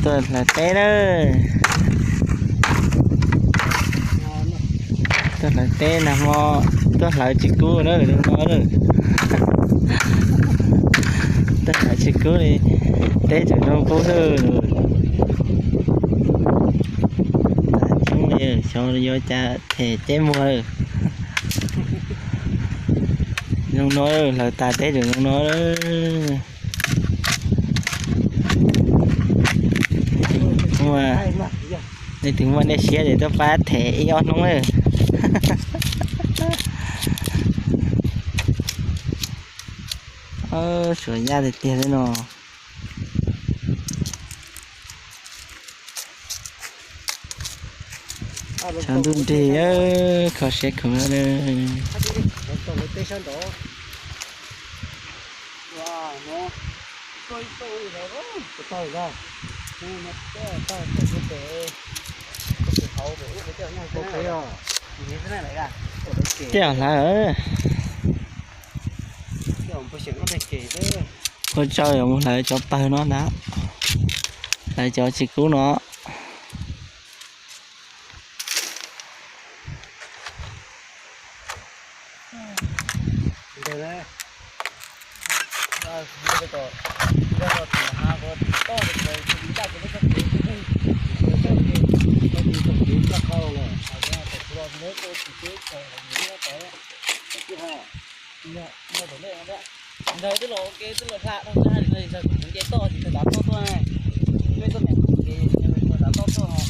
Tuaj hlawv teb na. Tuaj hlawv teb nag hmo, tuaj hlawv tsis kub na, zoo no na. Tuaj hlawv tsis kub li, teb tseem zoo kub xwb. Coob li, xyov yuav cas them teb muag. Zoo no, hlawv tas teb tseem zoo no. Leej twg muaj dej siab ces tuaj pab them ib ob hnub na. Suav yaj tiag tiag li no. Tshav ntuj nrig, kho siab kheev na. Tej hlav, ua tsaug yuav mus hlawv cov pawg no ntag, hlawv cov tsis kub no. Ntawd twb los ua ke twb los hla dhau xwb, hais li no ntawd kuv nce toj ces tav toj tuaj, peb tuaj niam kuv ces tav toj tuaj os.